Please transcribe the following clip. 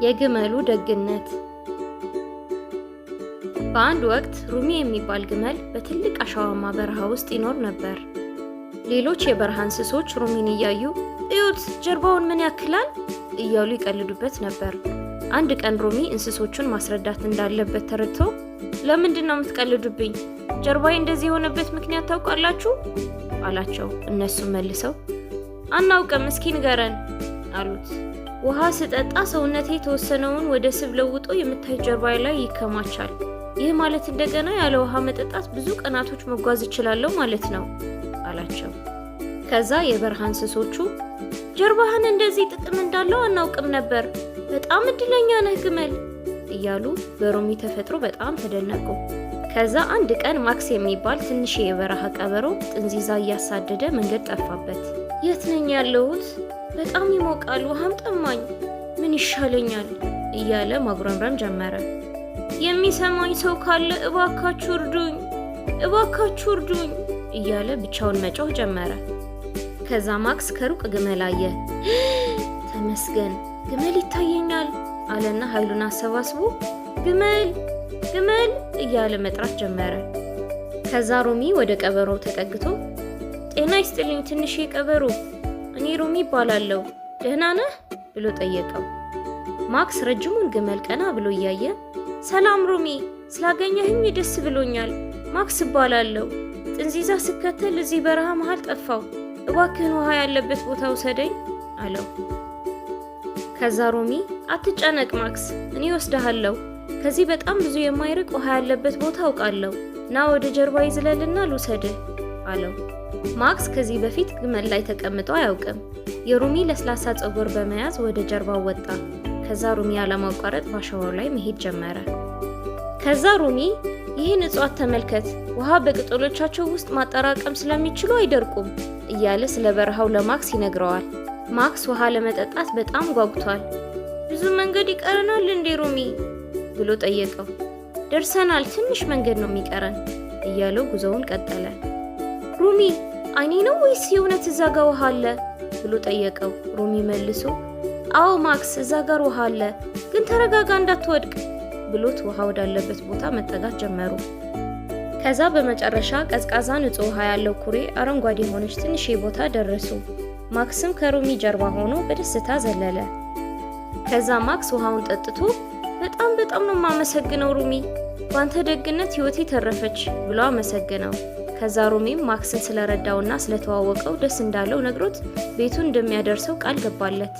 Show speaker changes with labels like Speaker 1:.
Speaker 1: የግመሉ ደግነት። በአንድ ወቅት ሩሚ የሚባል ግመል በትልቅ አሸዋማ በረሃ ውስጥ ይኖር ነበር። ሌሎች የበረሃ እንስሶች ሩሚን እያዩ "እዩት፣ ጀርባውን ምን ያክላል" እያሉ ይቀልዱበት ነበር። አንድ ቀን ሩሚ እንስሶቹን ማስረዳት እንዳለበት ተረድቶ "ለምንድን ነው የምትቀልዱብኝ? ጀርባዬ እንደዚህ የሆነበት ምክንያት ታውቃላችሁ?" አላቸው። እነሱም መልሰው "አናውቅም፣ እስኪ ንገረን" አሉት። "ውሃ ስጠጣ ሰውነቴ የተወሰነውን ወደ ስብ ለውጦ የምታዩት ጀርባዬ ላይ ይከማቻል። ይህ ማለት እንደገና ያለ ውሃ መጠጣት ብዙ ቀናቶች መጓዝ እችላለሁ ማለት ነው" አላቸው። ከዛ የበረሃ እንስሶቹ "ጀርባህን እንደዚህ ጥቅም እንዳለው አናውቅም ነበር፣ በጣም እድለኛ ነህ ግመል" እያሉ በሩሚ ተፈጥሮ በጣም ተደነቁ። ከዛ አንድ ቀን ማክስ የሚባል ትንሽ የበረሃ ቀበሮ ጥንዚዛ እያሳደደ መንገድ ጠፋበት። "የት ነኝ ያለሁት? በጣም ይሞቃል፣ ውሃም ጠማኝ፣ ምን ይሻለኛል?" እያለ ማጉረምረም ጀመረ። "የሚሰማኝ ሰው ካለ እባካችሁ እርዱኝ፣ እባካችሁ እርዱኝ" እያለ ብቻውን መጮህ ጀመረ። ከዛ ማክስ ከሩቅ ግመል አየ። "ተመስገን፣ ግመል ይታየኛል" አለና ኃይሉን አሰባስቦ "ግመል፣ ግመል" እያለ መጥራት ጀመረ። ከዛ ሩሚ ወደ ቀበሮው ተጠግቶ "ጤና ይስጥልኝ ትንሽ ቀበሮ፣ እኔ ሩሚ እባላለሁ፣ ደህና ነህ?" ብሎ ጠየቀው። ማክስ ረጅሙን ግመል ቀና ብሎ እያየ "ሰላም ሩሚ፣ ስላገኘኸኝ ደስ ብሎኛል። ማክስ እባላለሁ። ጥንዚዛ ስከተል እዚህ በረሃ መሃል ጠፋሁ። እባክህን ውሃ ያለበት ቦታ ውሰደኝ" አለው። ከዛ ሩሚ "አትጨነቅ ማክስ፣ እኔ እወስድሃለሁ። ከዚህ በጣም ብዙ የማይርቅ ውሃ ያለበት ቦታ አውቃለሁ። ና ወደ ጀርባዬ ዝለልና ልውሰድህ" አለው። ማክስ ከዚህ በፊት ግመል ላይ ተቀምጦ አያውቅም። የሩሚ ለስላሳ ፀጉር በመያዝ ወደ ጀርባው ወጣ። ከዛ ሩሚ ያለማቋረጥ በአሸዋው ላይ መሄድ ጀመረ። ከዛ ሩሚ "ይህን እጽዋት ተመልከት፣ ውሃ በቅጠሎቻቸው ውስጥ ማጠራቀም ስለሚችሉ አይደርቁም" እያለ ስለ በረሃው ለማክስ ይነግረዋል። ማክስ ውሃ ለመጠጣት በጣም ጓጉቷል። "ብዙ መንገድ ይቀረናል እንዴ ሩሚ?" ብሎ ጠየቀው። "ደርሰናል፣ ትንሽ መንገድ ነው የሚቀረን" እያለው ጉዞውን ቀጠለ። "ሩሚ፣ አይኔ ነው ወይስ የእውነት እዛ ጋር ውሃ አለ?" ብሎ ጠየቀው። ሩሚ መልሶ "አዎ ማክስ፣ እዛ ጋር ውሃ አለ፣ ግን ተረጋጋ እንዳትወድቅ" ብሎት ውሃ ወዳለበት ቦታ መጠጋት ጀመሩ። ከዛ በመጨረሻ ቀዝቃዛ ንጹህ ውሃ ያለው ኩሬ፣ አረንጓዴ የሆነች ትንሽ ቦታ ደረሱ። ማክስም ከሩሚ ጀርባ ሆኖ በደስታ ዘለለ። ከዛ ማክስ ውሃውን ጠጥቶ "በጣም በጣም ነው የማመሰግነው ሩሚ፣ በአንተ ደግነት ሕይወቴ ተረፈች" ብሎ አመሰገነው። ከዛ ሩሚም ማክስን ስለረዳውና ስለተዋወቀው ደስ እንዳለው ነግሮት ቤቱን እንደሚያደርሰው ቃል ገባለት።